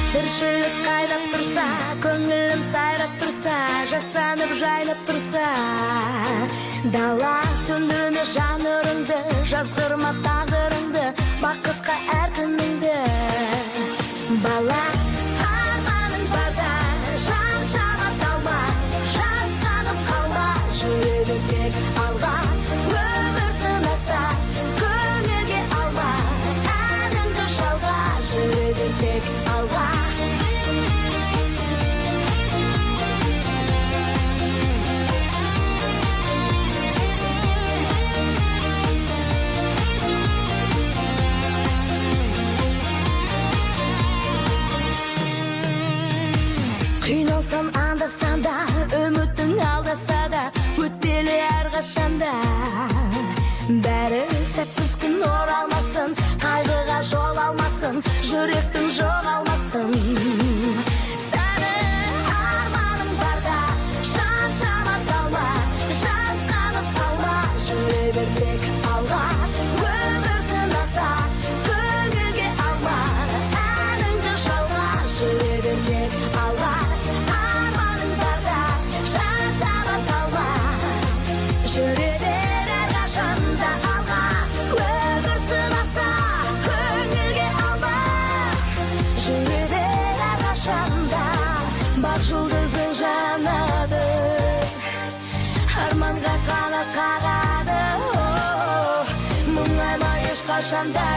Тіршілік қайнап тұрса, көңілім сайрап тұрса, жасанып жайнап тұрса. Дала, сөндірме жанырыңды, жазғырма тағдырыңды, бақытқа әр күніңді. Бала, арманың барда, шаршама, талма, жасқанып қалма, жүре бер тек алға. Өмір сынаса, көңілге алма, әніңді жалға, жүре бер тек алға. Қиналсам анда-санда, үмітің алдаса да, өтпелі әрқашанда. Бәрі сәтсіз күн оралмасын, қайғыға жол алмасын, жүректің жоғалмасын. Сәні арманың барда, шаршама, талма, жасқанып қалма, жүре бер тек алға. Өмір сынаса, көңілге алма, әніңді жалға, жүре бер тек алға. Арманың барда, шаршама, талма, жүре бер әрқашанда алға. Өмір сынаса, көңілге алма, жүре бер әрқашанда. Бақ жұлдызың жанады, арманға қанат қағады. Мұңайма ешқашанда.